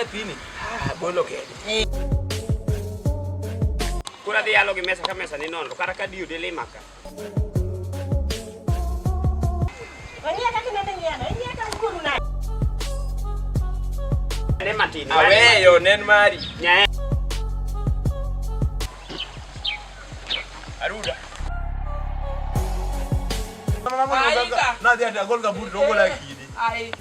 Nyathini, ah, bolo kende. Koro adhi yalo gi mesa ka mesa ni nono, kata ka diyo delima ka. Ong'iya kaka inende ng'iyano, ing'iya ka ukuru nade? Ne matin. Aweyo nen mari. Nyae. Aruda. Aika. Nadhi ati agol kaburi to ogola kidi. Ai.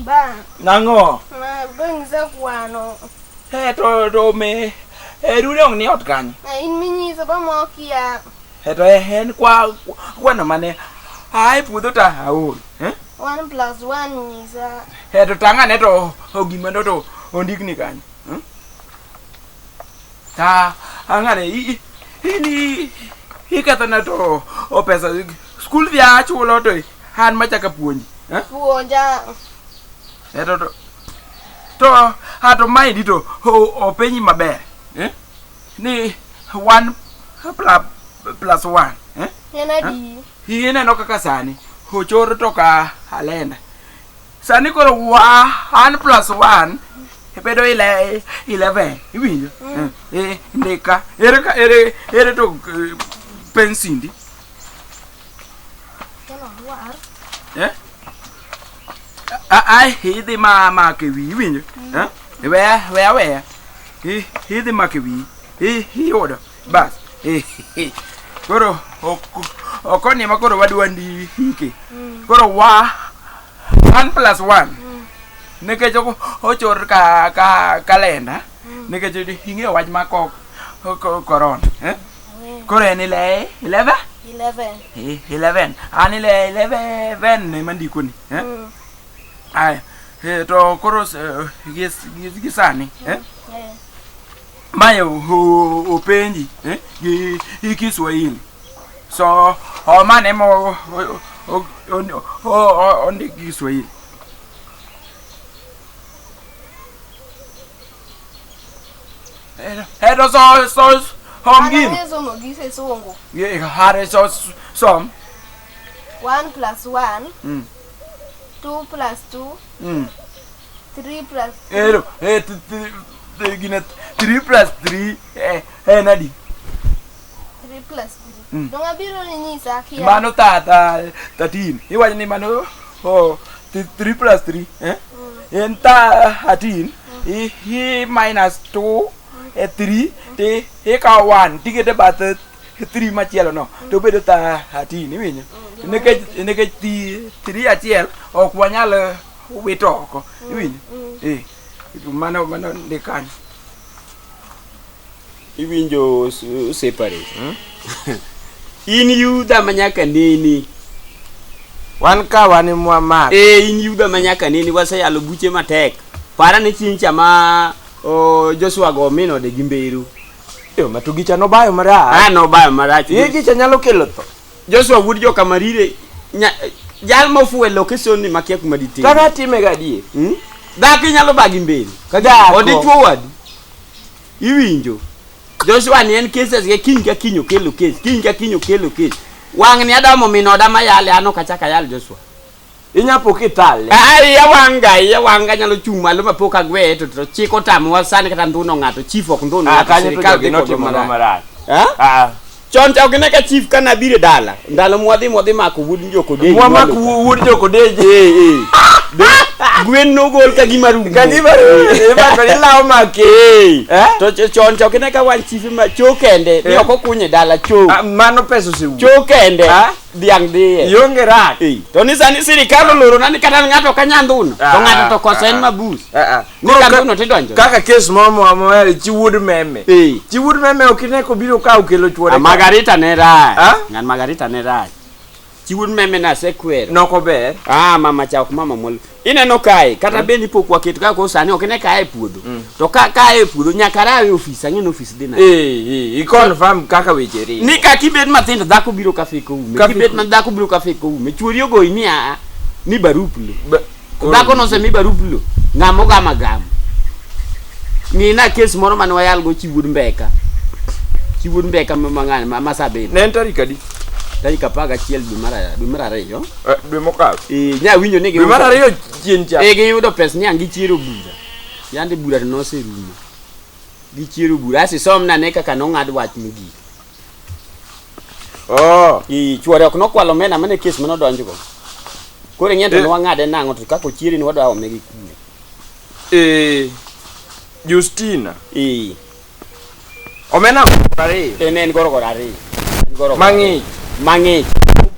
Ba, Nang'o? ma bang'isa kwano. He to to me e rude ong ni ot kanyo. Na in minyiso ba mokia. He to en kwa kwano mane ae puodho ta aol. Eh? 1 plus 1 nyisa. He to tang'ane to o gima no to ondikni kanyo. Hmm? Ta ang'ane i in ikethona to o pesa skul dhi achulo to an machaka puonji. Eh? Puonja. Eh, to to to ha to maendi to openyi maber eh? Ni 1 plus 1 eh? En adi? Ineno kaka sani ochor to ka alenda sani koro 1 plus 1 bedo 11 iwinjo? Eh, ndika ere ka ere ere to pensindi Kelo dwar. Eh? Ai idhi ma make wiyi iwinjo? Eh? Weya weya weya. Idhi make wiyi. Iyudo. Bas. Koro okoni ema koro wadwa ndike. Koro wa 1 plus 1. Nikech ochor ka ka kalenda. Nikech ing'eyo wach ma korona. Eh? Koro en ile 11? 11. 11. An ile 11 ema ndikoni. Eh? Aya. To koro gi sani. Eh? Mae openji gi Kiswahili. So mane ema ondik gi Kiswahili. To so so som gino. Ang'eyo somo gi kisungu. Hare so som. 1 plus 1. 2 plus 2. 3 plus 3. Ero, gine 3 plus 3 en adi? 3 plus 3. Dong abiro ni nyisa akia. Mano ta 13. Iwacho ni mano 3 plus 3 eh? En 13 i minus 2 e 3 ti ikawo 1 tikete bath 3 machielo no to bedo 13 iwinjo? Nikech 3 achiel ok wanyal wito oko iwinjo? Mano mano ndik kanyo. Iwinjo separate. In yudha ma nyaka neni. Wan ka wan mwamak. Eh, in yudha ma nyaka neni waseyalo buche matek. Para ne chieng' cha ma Joshua go min ode gi mberu. Yo, ma to gicha nobayo marach. Ah, nobayo marach. Ye gicha nyalo kelo tho. Joshua wuod joka Marire jal mofuwe location ni makia kuma diteri. Kaka time ga adier. Dhako inyalo bagi mberu. Dhako. Odichuo wadu. Iwinjo. Joshua ni en cases ge kiny ka kiny okelo case, kiny ka kiny okelo case. Wang' ni Adamo min oda mayale an ok achak ayal Joshua. Inyapo kithale. Ah, iya wanga, iya wanga nyalo chung' malo ma pok agweye to chik otamowa sani kata ndhuno ng'ato, chief ok ndhun Ah, ng'ato, kanyo to sirikal jogi dhi kodwa notimonwa marach. marach. Ah? Ah. Chon cha ok ine ka chief ka nabiro e dala, ndalo mwadhi mwadhi mako wuod Jokodeji. Mwamak mwalo ka. wuod Jokodeji. Eh, eh. Gwen nogol ka gima rumo. Ka gima rumo, imako ni law make. Eh. Eh? To chon cha ok ine ka wan chife ma cho kende, ni Eh. ok okunye dala cho. Ah, mano pesa osewuok. Cho kende. Ah? Dhiang' dhiye. Ionge rak. Eh. To ni sani sirikal olorona ni kata ng'ato ok anyal ndhuno. To ng'ato to koso en mabus. Ni ka ndhuno tidonjo. Kaka kes moro moa chi wuod meme. Eh. Chi wuod meme ok ine kobiro ka okelo chuore. Ah, Margarita ne rach. Ah? Ng'an Margarita ne rach. Chi wuod meme nasekwero. Nok ober. Ah, mama cha ok mama mol. Ineno kae, kata bed ni pok waketo kaka koro sani ok ine kae e puodho. To ka kae e puodho nyaka rawe e ofis, ang'e ni ofis dhi nade. Eh, eh, i confirm kaka weche ringo. Ni kaka ibet mathindo dhako biro ka feko ume. Ka Kibet feko- ma dhako biro ka feko ume. Chuori ogoyi ni a ni barup lo. Ba- Dhako nosemi barup lo. Ng'ama ogamo agama. Ng'ina kes moro mane wayalgo chi wuod Mbeka. Chi wuod Mbeka ma mang'ane ma, ma Sabina. Ne en tarik adi? Tarik 11 dwe mar ariyo. Dwe mokalo. Eh, nya winjo ni Dwe mar giuso- ariyo chien cha. Eh, giyudo pes niang' gichiero bura. Yande bura to noserumo. Gichiero bura. Asi somna ane kaka nong'ad wach mogik. Oh. I chuore ok nokwalo omenda mane kes mane odonjgo. Koro ing'e to Eh. nwang'ade nang'o to kaka ochiere ni wadwa ome gi kure. Eh. Justina. Eh, Omena ariyo. en en gorogoro ariyo. En gorogoro Mang'ich. ariyo. Mang'ich.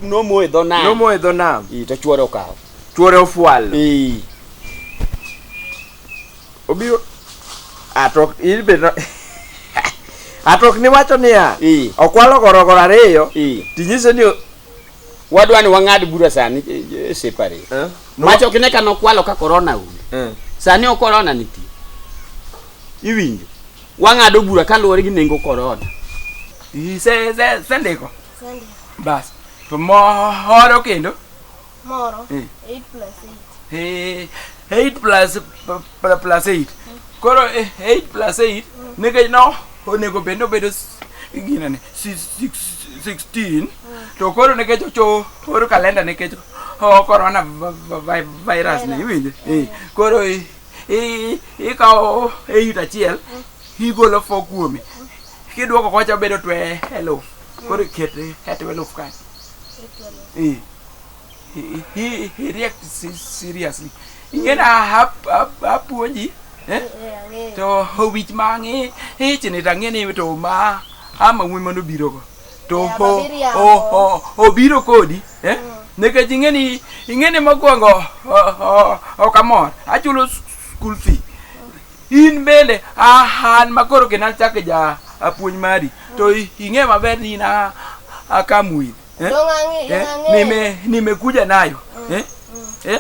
Nomo e dho nam. Nomo e dho nam. Eh, to chuore okawo. Chuore ofwalo. Eh, Obiro atok in be no atok ni wacho niya Eh. okwalo gorogoro ariyo eh. tinyise ni Wadwa ni wang'ad bura sani separate. Eh? Macho ok ine ka nokwalo ka korona onge. Eh. Sani ok korona nitie. Iwinjo? Wang'ado bura kaluwore gi nengo korona. Ise se sendiko. Sendiko. Bas. To moro kendo. Moro. Eh. 8 plus 8. Eh, 8 plus plus 8. Koro 8 plus 8 nikech no onego bed ni obedo ginene 16 to koro nikech ocho oro kalenda nikech o corona virus ni iwinjo eh koro ikawo 8 achiel igolo 4 kuome kiduoko kocha obedo 12 koro iket e 12 kanyo eh he react seriously ing'e na apuonji eh? Eh, ang'eyo. To wich ma ang'e ich ni to ang'e ni to ma ama wuoyi mane obirogo to Eh, o- abiriambo. obiro kodi eh? Nikech ing'e ni ing'e ni mokwongo ok amor achulo school fee in bende an makoro kendo achako ja apuonj mari to ing'e maber ni in akam with eh? Dong' ang'e- Eh, ang'eyo. nimekuja nayo eh? Eh?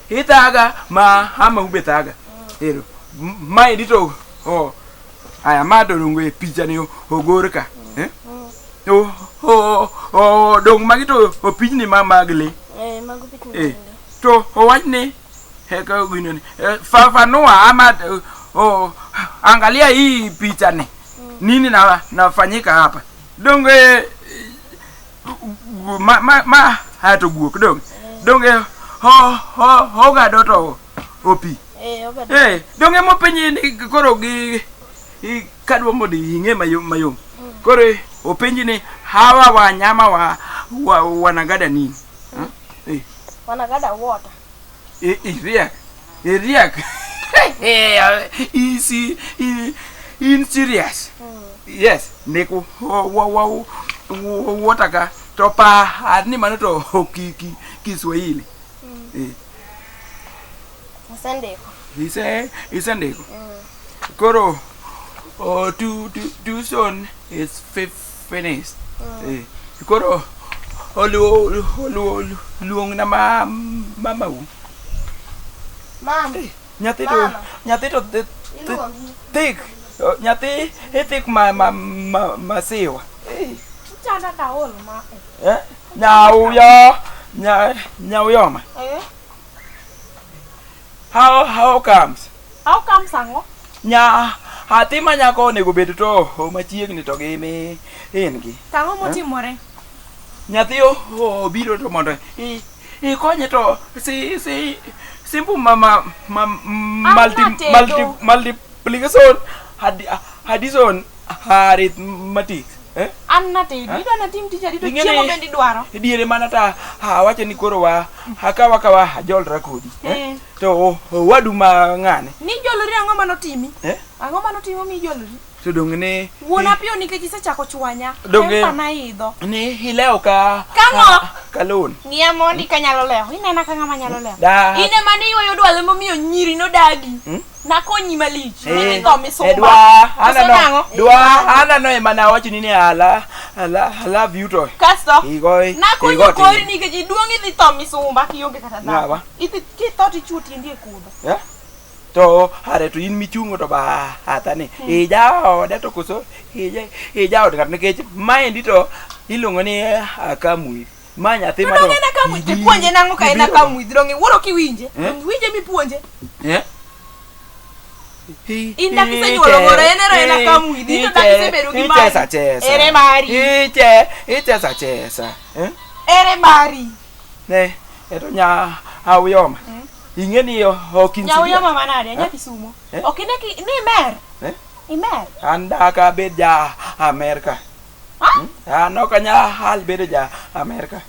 Ithaga ma ama ube thaga ero maendi to oh, aya ma to dongo e picha ni ogor ka eh? O, o, o, dong magi to opichni ma mag lee Eh, mago pichni eh. mag lee. To owach ni eka gino ni eh, fafanua ama oh, angalia hii picha ni nini na nafanyika hapa donge ma ma ma hato guok donge donge ho ho hogado to opi Eh, ogado. eh donge mopenji ni koro gi kadwa mondo ing'e mayom mayom koro openji ni hawa wanyama wa, wa wanagada nini eh Wanagada water. Iriak. Iriak. Easy. In serious. Yes. Neko wa wa water ka to pa ni mano to ki ki Kiswahili. Eh. Asendiko. Ise isendiko. Koro oh, too, too, too soon is finished. Eh. Koro oluo oluo luong na ma mamau. Mama, Nyathi to Mama. nyathi to iluongi. thik. Nyathi ithik ma ma ma masiwa. Eh. Chanda kaol ma. Eh? Nyauyo nya nyauyoma. Eh? How comes? How comes ang'o? Nya athi ma nyako onego bed to machiegni to gi mi in gi. Tang'o motimore? Nyathi obiro to mondo ikonye to si si simple ma ma ma multi multi multiplication addition arithmetic. Eh? An natedo, idwa natim tich adi to Ing'e chiemo ni- bende idwaro. Diere mana ta awacho ni koro wa akawa kawa ajolra kodi. Eh? Eh. To owadu ma ng'ane. Ni jolori ang'o manotimi? Eh? Ang'o manotimo mi jolori? To dong ne Wuon apiyo nikech isechako chwanya. Donge- Temper na idho. ni ilewo ka Kang'o? ka loan. Ng'iya mondi kanyalo lewo. Inena ka ng'ama nyalo lewo. Da. In ema niywayo dwalo momiyo nyiri nodagi. Hmm? Nakonyi malich. Eh, Idho misumba. eh, dwa Koso anano nang'o? dwa anano ema nawacho ni ala ala I love you to. Kasto Igo nakonyo igo kori tin. nikech iduong' idhi tho misumba kionge kata dhako. Ng'awa? Idhi kitho tichuo tiendi e kudho. Eh? To are to in michungo to ba athani. Ija ode to koso ija ija od ng'ato nikech maendi to iluongo ni akamwi. Ma nyathi To ma to. donge en akamwidh tipuonje nang'o ka en ibiro- akamwidh donge wuoro kiwinje Eh? Donge iwinje mipuonje Eh? In dak isenyuolo moro, en ero en akamwidhi, in to dak isebedo gi mari. Ichesa chesa. Ere mari? Iche, ichesa chesa. Eh? Ere mari? Ne, eto nya auyoma. Ing'e ni ok in Nyauyoma manade, anya Kisumo. Eh? Ok ine ki ni imer. Eh? Imer. An dak abed ja Amerka. Ah? An ok anyal bedo ja Amerka.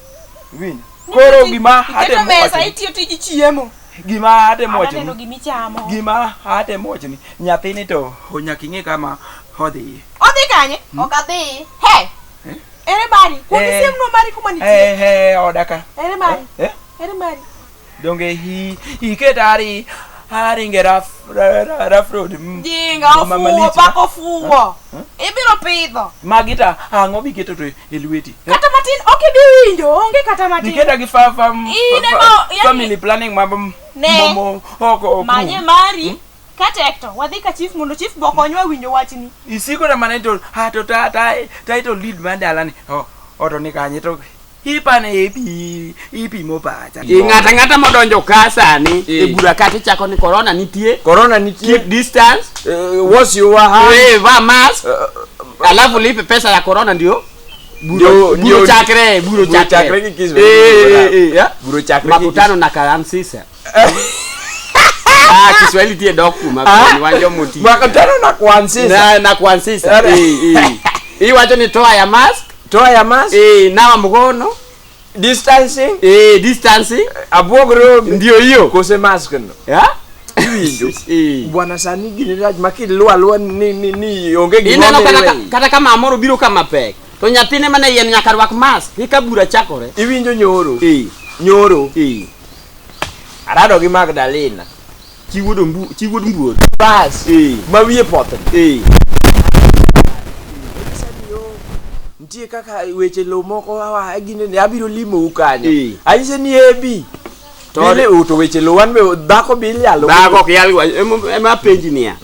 Iwinjo? Ni Koro iti- gima Iketo atemo mesa wacho ni, itiyo tij chiemo. gima atemo wacho Aneno ni, gimichamo. gima atemo wacho ni, nyathini to nyaka ing'e kama odhiye. Odhi kanye? Ok adhi. He. Ere mari? Kuong Eh. isiemnwa mari kuma nitie. Eh, eh, oda ka. Ere mari? Eh? Ere mari? Donge iketa aringe rough rough road. Jinga ma- ofuwo, malich, pak ofuwo. Ibiro pidho. Magi ta ang'o miketo to e lweti? Eh? Kata matin ok ibi winjo, onge kata matin. Niketa gi fa, fa, In fa, ema- yani- family planning ma Ne. mo ok ok. Manye mari. Katek to wadhi ka chief mondo chief bo okonywa winjo wachni. Isiko na mana to ha to ta ta title lead mar dalani. Oh, oto ni kanye to ipane ipi ipimo pacha. Ng'ato ang'ata modonjo ka sani Eh. e bura ka tichako ni corona nitie Corona nitie. keep distance Wash your hand. eh, vaa mask alafu lipe pesa ya corona ndio Ndio- buro ndio- chakre buro Buro chakre chakre gi kiss. Eh, eh, eh, ya. Buro chakre gi makutano na karamsisa ah Kiswahili tie dok kuma Ah. wan jomoti Makutano na kuanzisha. na kuansisa Are. eh eh iwacho ni toa ya mask Toa ya mask. eh nawa mkono Distancing. eh distancing Abuog rombe. ndio hiyo Kose mask no. ya Iwinjo. eh Bwana sani gini rach ma kiluwo aluwa ni onge gima ineno kata, omiyo iweyi. kata ka mamoro biro kama pek to nyathine mane yien nyaka rwak mask eka bura chakore Iwinjo nyoro. eh Nyoro. eh Arado gi Magdalena. chi wuod ombu chi wuod mbuor Bas. eh Ma wiye pothni. eh Nitie kaka weche lowo moko awa gine ni abiro limou kanyo. Eh. Anyise ni ebi. To- Bile to weche lowo wan be dhako be ilyalo. dhako ok yal ema apenji niya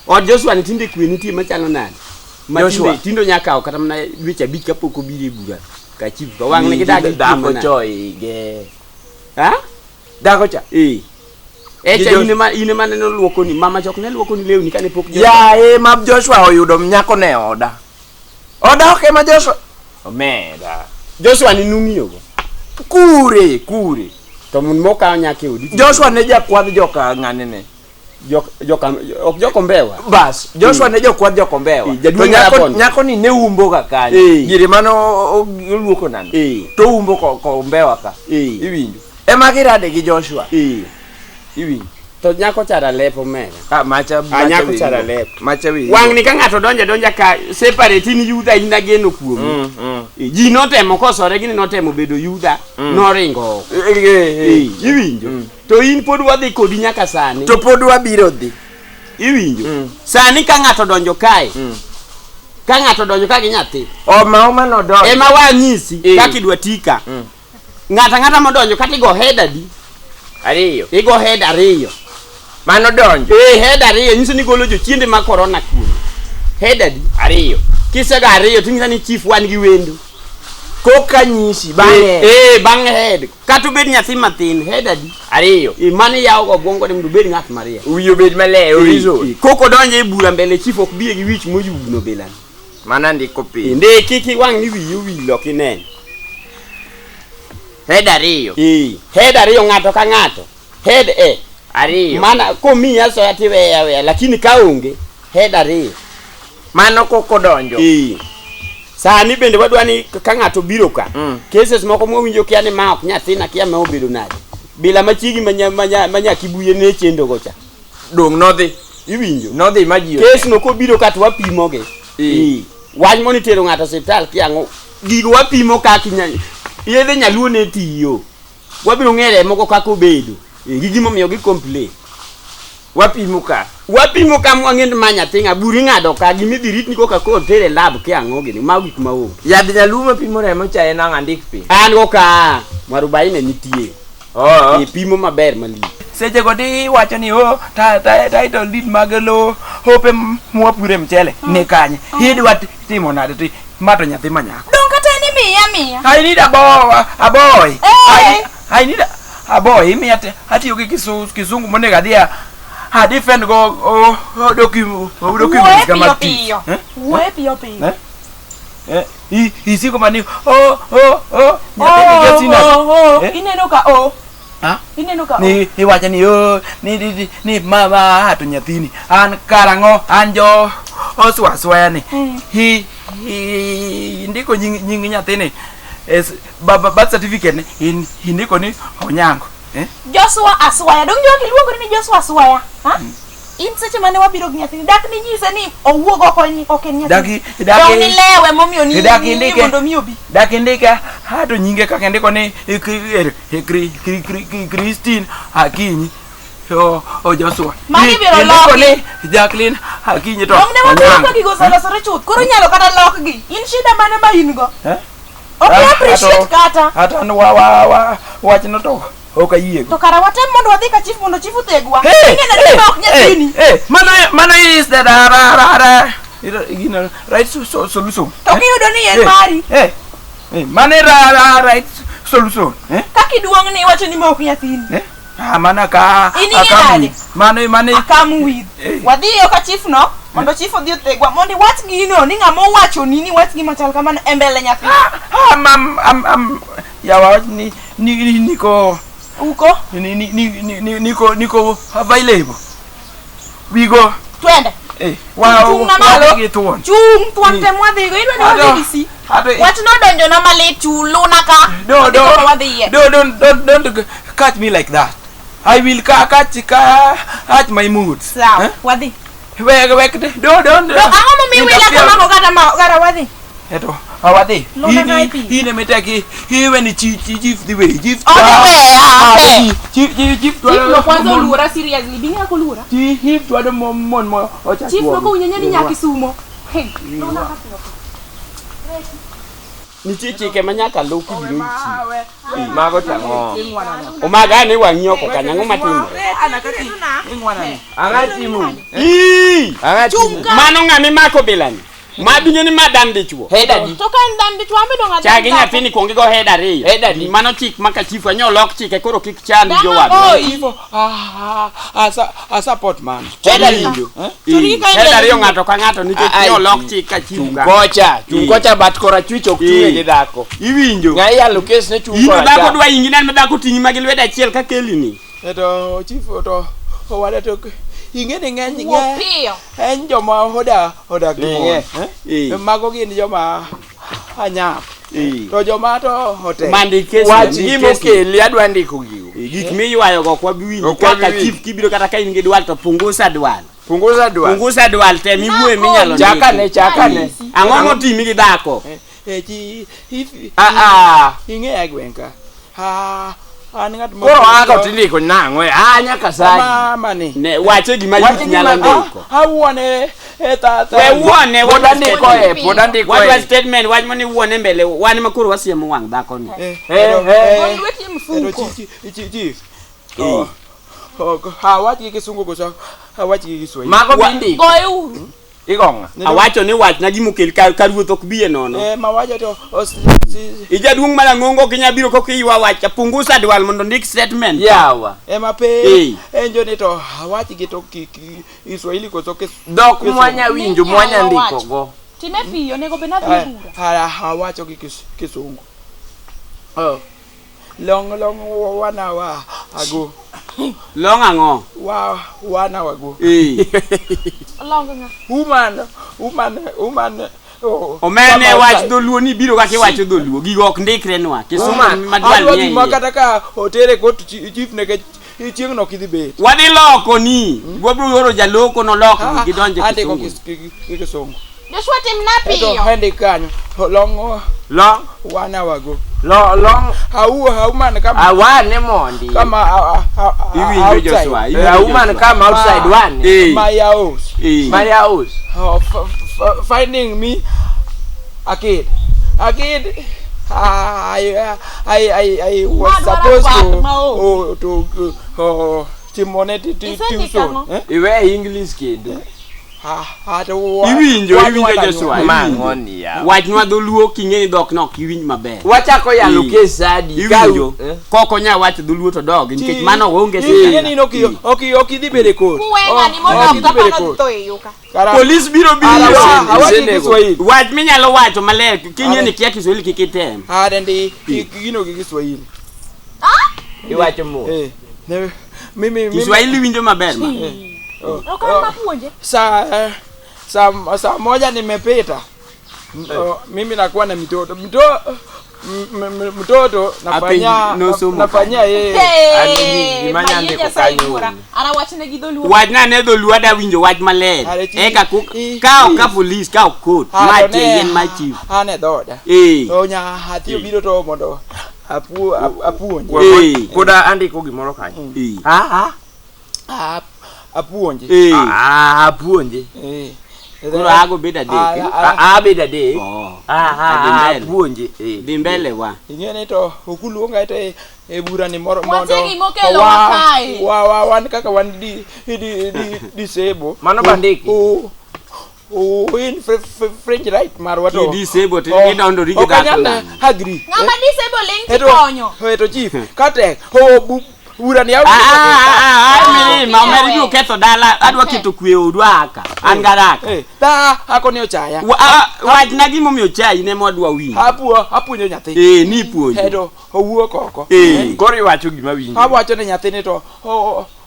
od Joshua ni tinde kwe nitie machalo nade ma Joshua. tinde tinde onya kawo kata mana dweche abich kapok obiro e bura ka chief ka wang' ne gidak gi kwe dhako manade? choige. Ha? Dhako cha. Eh. Echa Gi in ema in ema ne oluokoni mama chok ne luokoni lewni kane pok Joshua- Yaye ma Joshua oyudo nyako ne oda. Oda ok ema Joshua. Omera. Joshua ni nung'iyogo Kure, kure. to mun mokawo nyaka e odi Joshua ne jakwadh joka ng'ane ne. jok joka ok jokombewa Bas, Joshua ne jokwadh jokombewa. Eh, jaduong' To nyako, Rabondo. nyako ni ne umbo ga kanyo. Eh. Gire mane oluoko nano. Eh. To umbo kombewa ka. Eh. Iwinjo. Ema girade gi Joshua. Eh. Iwinjo. to nyako cha ralep omera Ah, macha Ah, nyako macha cha winjo. ralep. Macha winjo. wang' ni ka ng'ato donjo donja ka separate in yudha in ageno kuomi Eh, ji notemo kosore gini notemo bedo yudha noringo oko Eh, eh, eh. Eh, iwinjo to in pod wadhi kodi nyaka sani To pod wabiro dhi. iwinjo sani ka ng'ato donjo kae ka ng'ato donjo ka gi nyathi Oma oma nodonjo. ema wanyisi Eh. kaka idwa tika ng'ato ang'ata modonjo kata igo head adi Ariyo. igo head ariyo Mano donjo. eh head ariyo nyiso ni golo jochiende mag korona kuomi head adi Ariyo. kisego ariyo ting'isa ni chief wan gi wendo Koka nyisi bang'e. eh bang' head kata obed nyathi mathin head adi Ariyo. Eh, mano iyawo go obwongo ni mondo obed ng'at mariek Wiyi obed maler, horizon. Eh, koko donjo e bura mbele chief ok biye gi wich moyugno bilani Mana ndiko piny. ndiki kik wang' ni wiyi owil ok inen Head ariyo. Eh, head ariyo ng'ato ka ng'ato head e Ariyo. mana komiyi asoya tiweye aweya lakini ka onge head ariyo Mano koko donjo. Eh. sani bende wadwa ni ka ng'ato biro ka Mm. cases moko mwawinjo kia ni ma ok nyathina kia ma obedo nade bila machiegi manyakibuye ne chendo go cha Dong' nodhi. iwinjo Nodhi ma ji kes no kobiro ka to wapimogi Eh. Eh. wach moni tero ng'ato osiptal kiang'o gigo wapimo kaka yedhe nyaluo ne tiyo wabiro ng'eyo remogo kaka obedo Eh, gi gimomiyo gi complain Wapimo ka. wapimo ka mwang'e ni ma nyathi ng'a bur ing'ado ka gimidhi ritni koka koro tere lab kiang'o gini mago gik maonge Yadh nyaluo mapimo remo cha en ang' andik piny. an go ka mwarubaine nitie Oo. Eh, pimo maber malich Seche go tiwacho ni oh, title deed mag lowo hope mwapure mchele ni kanye. Idwa timo nade to ma to nyathi manyako. Dong kata en imiya miya. I need a boy, a boy. Eh. I need a boy. Imiya atiyo gi kizungu monego adhi ha defend go o o documents Wuoye kama piyo tich. piyo. Eh? Wuoye piyo piyo. Eh? Eh, isiko mani o o o nyathini Oh, gesi nade? oh, oh. Eh? Ineno ka o. Ha? Ineno ka o. Ni iwacho ni o ni ni ni, ni mama to nyathini an karang'o an jo oswa aswaya ni hi hi indiko nying nying nyathini es ba birth certificate ni indiko ni Onyango eh Joshua Aswaya. Dong jogi luongore ni Joshua Aswaya. Ha? In seche mane wabiro gi nyathini, dak ninyise ni owuog oko ni ok en nyathini. Dak dak Dong nilewe momiyo ni Dak ni indike. mondo mi obi. Dak indike ha to nyinge kaka indiko ni Christine Akinyi o o Joshua. Magi biro Indiko loki. ni Jacqueline Akinyi to Dong ne wabiro Onyango. ka gigo oselosore chuth. Koro inyalo kata lokgi. In shida mane ma in go? Eh? Ok Ah, appreciate kata. Hata an wa wa wa wachno to ok ayiego. To kara watem mondo wadhi ka chief mondo chief othegwa. Hey, Ing'e nade hey, ma ok nyathini. hey, hey, mano mano is the ra ra ra ra gino right so, solution. To kiyudo ni en Eh, mari. Eh, eh, mano e ra ra right solution. Eh? Kaka iduong' ni iwacho ni ma ok nyathini. Eh? Ah, mana ka In ing'e akam nade? with. Mano mano Akam with. Eh. Wadhiyo ka chief no mondo chief odhi othegwa mondo iwach gino ni ng'ama owachoni ni wach gima chal kamano e mbele nyathi. ah, am am am yawa ni ni ni- niko Uko ni ni ni ni niko niko available. We go. twende. Eh, wow. Chung' na malo. Gi thuon. Chung' thuon Eh. tem wadhigo idwa ni Ado- wadhi DC. ado- Wach nodonjona malit chuluna ka. No, Wadhi no, kama wadhiye. no, don't catch me like that. I will catch my moods. Sawa, Eh? wadhi. Wek, wek, don't, don't. To ang'o momiyo wila kamano kata ma kara wadhi? Eto, awadhi. Lona ka ipi. In eme tek iwe ni chief chief dhi we, chief. Odhi weya, ate. Chief chief chief Chief no kwanza oluora seriously, bing'e ok oluora. Chief dwaro mon mo ochak. Chief no kowinjo ni nyaka Kisumo. Hey, luna ka piyo. Nitie chike ma nyaka luw kibiro ir chief. Mago tang'o. Omaga ane wang'i oko kanyo, ang'o matimore? Ang'a timo? Ii! Ang'a timo? Mano ng'ama imako bilani. Ma binyo ni ma dan dichuo. Head adi. To ka en dhan dichuo an be dong' adhi Chagi dhako. nyathini kuong igo head ariyo. Head adi. Mano chik ma ka chief anyo lok chike koro kik chand Dang' jowadwa. agoyi. Chief, I support man. Head adi. Chori ka en Head ariyo dhan. ng'ato ka ng'ato nikech Ah, nyo lok ah, chik ka chief Chung ka. kocha, chung Eh. kocha bat korachwich ok chung'e Eh. gi dhako. Iwinjo. Ng'a iyalo kes ne chung In to dhako koracham. dwa ingi nan ma dhako ting'i ma gi lwedo achiel ka keli ni. Eto chief to owada to ing'e ni ng'eny Wuo piyo. en joma odak gi mon. Ling'e. Eh? Eh. Mago gin joma anyap. Eh. To joma to otek. Mandi kes Wach ni. gima okeli adwa ndiko gigo. Eh, Gik miywayo go ok wabi winjo Ok wabi kaka winjo. chief kibiro kata ka in gi dwal to pungusa dwal. Punguza dwal. Pungusa dwal tem iwuoye minyalo ndiki. Chakane, chakane. Ang'o motimi gi dhako? Eh, chi if Ah ah. ing'e e gweng' ka. Ah, an ng'at ma Koro ako tindiko nang'o? Ah nyaka sani. Mama ni. Ne wache gima Wache youth nyalo gima- ndiko. Awuone e tata. We wuone Pod wadwa andiko e, statement. pod andiko Wadwa e. statement wach mane wuone mbele wan ma koro wasiemo wang' dhako ni. Eh, Eh, eh. Gol lweti e mfuko. Chief. Oh. Oh, awach gi kisungu koso awach gi Kiswahili. Mago bindiko. Goye uru. Igong'a. Awacho ni wachna gimokel ka ruoth ok biye nono. Eh, mawacho to Ijaduong' marang'ongo ok inyal biro kok iywa wach. Pungusa dwal mondo ndik statement. Yawa. ema pe Eh. enjo ni to awach gi to Kiswahili koso Dhok mwanya winjo mwanya Minyalo ndiko wacho. go. Time piyo, onego bed nadhi e bura. awacho gi Kisungu. Oh. Long long one hour ago. Long ang'o? Wa 1 hour ago. Eh. Olong ng'a. Woman woman woman oh. Omene come wach outside. dholuo ni biro kaka iwacho dholuo. Gigo ok ndikre nwa. Kisungu Woman. madwal Adwa ni e gima iye. kata ka otere kot chief nikech chieng' no ok idhi bet. Wadhi loko ni. Wabiro oro jaloko nolok gidonje Andiko kisungu. gi Kisungu. Joshua timna Eto piyo. hendik kanyo. Long Long 1 hour ago. long long How woman come awane mondi. come Iwinjo outside. Joshua. Eh, Iwinjo A woman Joshua. come outside one. Eh. My house. Eh. My house. Oh, finding me a kid. A kid. I was Madwara supposed kwath to maonge. oh, to timone Isendiko tuition. ang'o? Eh? Iwe English kendo. Iwinjo, iwinjo Joshua. Ma iwinjo. ng'oni ya. Wachnwa dholuo king'e ni dhok no ok iwinj maber. Wachako yalo Eh. kes adi. ka- Iwinjo. Eh? Kok onya wacho dholuo to dogi nikech mano onge Ing'e ni sirkal. ok idhi bedo e kot. Kuwe ng'ani Ok modok idhi bedo e kapano kot. tho e yo ka. Kara- Polis biro Ara- biro. awachi Isenego. Kiswahili. Wach minyalo wacho maler king'e ni kia Kiswahili kik item. Are ndi gino gi Kiswahili. Iwacho mo. Eh, ne- mimi mimi Kiswahili winjo maber ma. Ok an mapuonje. saa saa saa moja nimepita. Oh, mimi nakuwa na mitoto mto, mtoto nafanya Apenji, nosomo nafanyia yeye An gima Mayie nyandiko Nyasaye kanyo wuora. onge. Ara wachne gi dholuo. Wachna ne dholuo ada winjo wach maler. Are chi- Eka ku i- ka ok ka polis ka ok court. Ah, Ma to tie ne- yien ma chief. an e dhoda Eh. to nyathi obiro to mondo apuonje Eh. Koda andiko gimoro kanyo. Eh. Ah ah. Apuonje Eh. Ah, apuonje. Eh. Koro ago bedo adek. eh? Ah, abedo adek. Oh. Ah, ah, Adhi ah, mbele. apuonje. Eh. Dhi mbele wa. Ing'e ni to ok uluonga to e bura ni moro mondo Wache gimokelo kae. wa wan kaka wan di disable Mano bandiki. O in French right marwa to Ki disable to idondori gi ok dhako anyal nang'o? agree Ng'ama disable ling Eto- tikonyo. eto chief katek o bura ni Ah, ah, ah, mirima Ah, omera ibiro ketho dala adwa keto kwe e odu aka an garaka Eh, ta akoni ochaya wachna gimomiyo chayi ne mwadwa winjo apuo apuonjo nyathi eh ni puonjo eto owuok oko eh Koro iwacho gima winjo. awacho ne nyathini to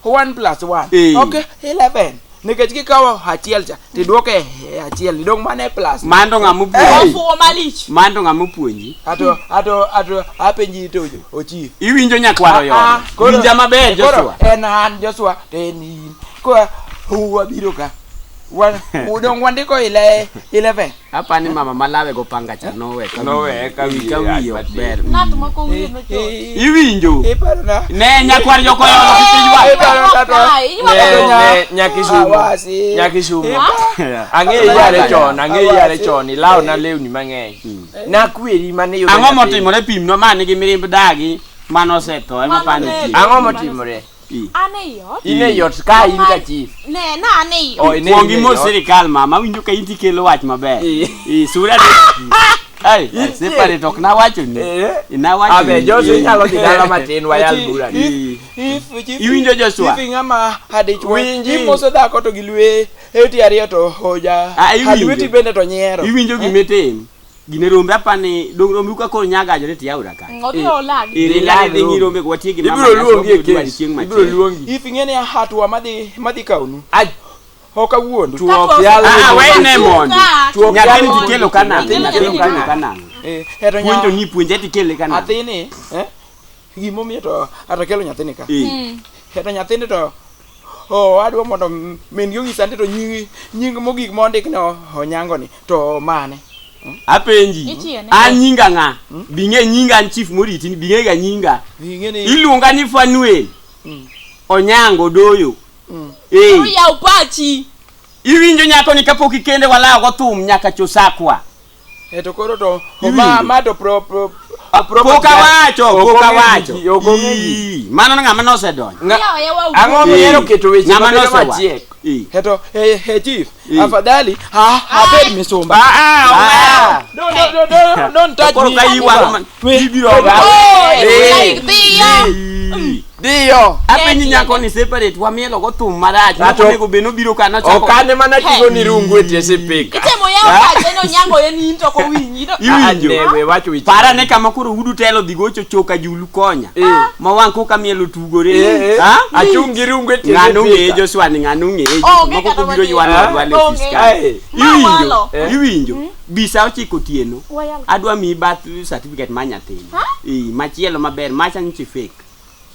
1 plus 1 Eh. ok 11 nikech kikawo achiel cha tiduoke e achiel idong' mana e plus mano ng'ama opuonji Ofuwo malich. mano ng'ama opuonji ato ato ato apenji to ochief iwinjo nyakwaro Ah, yono koro- winja maber koro Joshua en an Joshua to en in ko wabiro ka wan udong' wandiko ile 11 apani mama malawe go panga cha nowe ka Nowe ka wiye ka wiye rach ok ber Ng'at moko wiye nochot. iwinjo iparona ne nyakwar jokoyono kik iywak iparona to Kae, iywak Ne, ang'o? ne, Nyakisumo. Awasi. Nyakisumo. Ang'e yare chon, ang'e yare chon, ilawna lewni mang'eny. Nakweri mane yudo ang'o nyathi. motimore pimnwa ma nigi mirimb dagi manosetho ema Mano pano ne- chieng' Ang'o motimore? An ei ot. In e ot ka in ka chief. Ne, na an ei Oh, ot. ine Kuong in e imos ot. sirikal mama awinjo ka in tikelo wach maber Eh. Eh, sura de Ai, separate ok nawacho ni. Eh. Nawacho Abe, ni. Joshua inyalo dhi dala matin wayal Chief, bura ni. Iwinjo Joshua? If ng'ama adichwo Winji. imoso dhako to gi lweti ariyo to oja Ah, iwinjo. lweti bende to nyiero Iwinjo gima itim. Gine rombe apani dong rombe ka koro nyagajore to yaura ka. Odhi olagi. Iri Ilag dhi rombe. ng'i rombe go watie gi mama. Ibiro luongi e obiro dwari kes. chieng' Ibiro machielo. luongi. if ing'e ni hatua madhi madhi kawnu Ai, ok awuondu chuo ok yal. Ah, we ne mondi. Chuo ok Nyathini yal. tikelo ka nang'o? Nyathini Nyathini tikelo tikelo ka ka nang'o? Eh, eto nya- Puonjo ni puonje tikele ka nang'o? athini eh, gimomiyo to atakelo nyathini ka Eh. eto nyathini to oh, adwa mondo min gi onyisa ni to nying nying mogik mondik ne onyango ni to mane Apenji. Ichiene. An nyinga ng'a? Bing'e nyinga an chief moriti ni bing'e ga nyinga. ing'e ni Iluonga ni Fanuel. Onyango Doyo. Eh. Koro yaw pachi. Iwinjo nyako ni kapok ikende walawo go thum nyaka Chosakwa. eto koro to Iwinjo? ma ma to pro pro Pok awacho, Ok pok ong'e awacho. ji, ok ong'e ji. Ii, Mano ng'ama nosedonjo. Yaw yawa Ang'o mihero keto weche Ng'ama mabedo nosewacho. machiek? Ii. eto eh, eh, chief Eh. afadhali ha abed misumba Ah, ah, Ah. don't don't don't, don't touch Koro me ka iwaro man- ibiro Oh, Eh. like dhiyo. Ii. Diyo. Apenji nyako ni separate wamielo go thum marach. Ato- Mok onego bed nobiro ka nochako. Ok an ema nating'o ni rungu e tie sipika. Itemo yaw pache ni onyango en in to ok owinji. To- Iwinjo. Ah, ne, we wacho weche. Para ne kama koro udu telo dhi gocho choka julu konya. Eh. Ma wang' koka mielo tugore. Eh, eh. Ha? Achung' gi rungu e tie Ng'ano ng'eye sipika. Joshua ni ng'ano ng'eye. Onge Moko kata kobiro matin. ywano Ah. wadwale Onge. ofis ka. Ai. Ma Iwinjo. walo. Eh. Iwinjo. Bisa ochiko otieno. Wayalo. Adwa miyi birth certificate mar nyathini. Ii, machielo maber macha nyocha fake.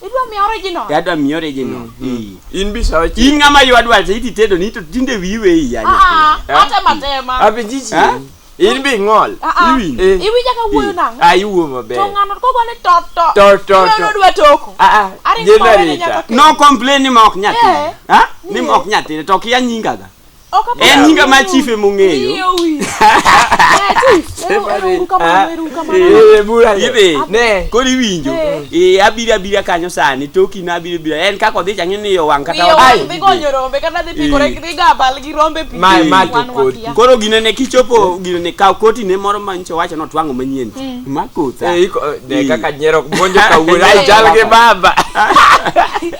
Idwa miya original. Adwa miyi original. Ii. In bisa wachi. In ng'ama ywa dwal iti tedo ni to tinde wiyi weyi ya Ah, nyathi. ah, atema tema. Apenji Ah? chieng'. In bi ing'ol. Ah, ah. Iwinjo. Eh. Iwinja ka wuoyo nang'o? Ah, iwuo maber. To ng'ano kogone to to. To, to, Iwe to. nodwa toko. Ah, ah. Aringo mawene Generator. nyaka No complain ni ma ok nyathine. Eh. Ha? Ni ma ok nyathine to kia nyinga ga. Ok apar En nyinga ma wiyi chief emong'eyo. Wiyi owil. Eh, Chief, ero ero uru kamano, ero uru kamano. Eh, bura ni. Idhi. Ne. Koro iwinjo. Eh. Eh, abiro abira kanyo sani, toki na abiro abira. En kaka odhi chang'e ni wang' kata Wiye odhi. wang' dhi gonyo rombe kata dhi pikore Eh. dhi gabal gi rombe pi. Ma- ma to Wan koti. wakia. Koro ginene kichopo ginene kaw koti ne moro ma nyocha wacho notwang'o manyien. Ma kotha. Eh, ne Eh. kaka nyiero monjo kawuono. Ai chal gi baba.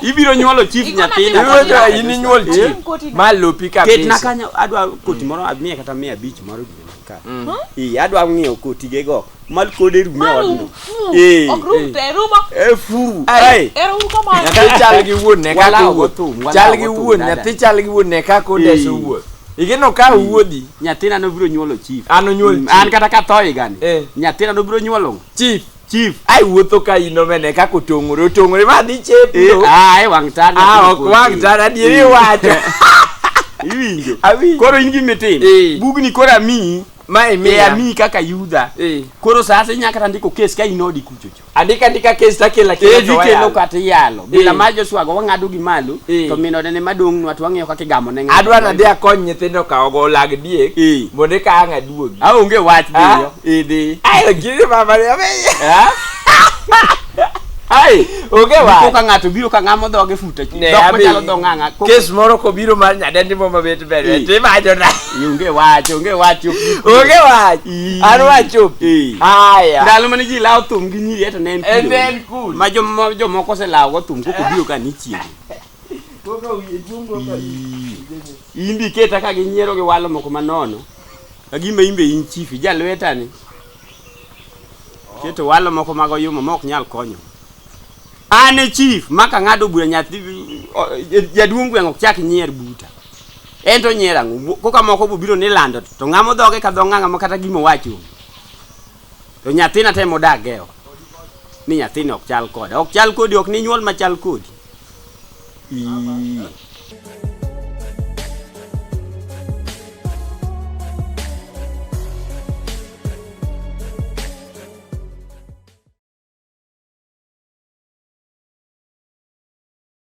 Ibiro nyuolo chief Ikona nyathina. timo Iwuotho in inyuol Eh. chief. Koti na. Ma lopi Ketna kabisa. kanyo adwa koti moro amiye kata 500 moro ginene ka. Eh, adwa ng'iewo koti ge go. Mal kode rume Ma rum. odno. Fu. Eh. Ok rum te rumo. Eh, fu. Ai. Ai. Ero uru kamano. Nyathi chal gi wuon ne kaka Walawo owuoth. thum, walawo Chal gi thum, wuon, dada. nyathi chal gi wuon ne kaka odeso Eh. wuoth. Igeno ka owuodhi, Nyathina nobiro nyuolo chief. an onyuol Mm, chief. An kata katho higani. Eh. Nyathina nobiro nyuolo Chief. chief. Ai wuotho ka in omene kaka otong'ore, otong'ore ma dhi Eh, chepno. ah, e wang' tara. Ah, ok wang' tara, adieri iwacho. Iwinjo. Awinjo. Koro in gima itim. Eh. Bugni koro amiyi. Ma Eh, imiya. amiyi kaka yudha. Eh. Koro sasa inya kata ndiko kes ka in odi kuchocho. Andika andika kes takelo akela Eh, to dhi kelo wayalo. kata iyalo. Bila Eh. mar Joshua go wang'ado gi malo. Eh. To min ode ne madong'nwa to wang'iyo kaka igamo ne ng'ato. Adwa nadhi akony nyithindo ka ogo lag diek Eh. mondo eka ang' aduogi. Aonge wach Ah. dhiyo. Eh, dhi. Ai lakini mama ne ameya. Ah? Ai. Onge Dipo wach. ka ng'ato biro ka ng'amo dhoge futa chi. Ne, Dhok abi- machalo dho ng'ang'a. Ko- Kes moro kobiro mar nyadendi mo mabet ber. Eh. Timacho na. Onge wach, onge wach. ok bi kwe. Onge wach. Ii. An wachopi. Eh. Aya. Ndalo mane ji lawo thum gi nyiri eto ne en En kilo. en cool. Ma joma jomoko oselawo go thum koko biro ka ni chieng'. In bi keta ka ginyiero gi walo moko manono. Ka gima in be in chief, ijalweta ni. Keto walo moko mag oyumo ma ok nyal konyo. An e chief ma ka ng'ado bura nyathi jaduong' gweng' ok chak nyier buta. En to nyier ang'o? Koka moko bobiro ni lando to ng'amo dhoge ka dho ng'ang'a ma kata gima owacho onge. To nyathina temo dak go e ot. Ni nyathini ok chal koda. Ok chal kodi, ok ninyuol machal kodi. Ii.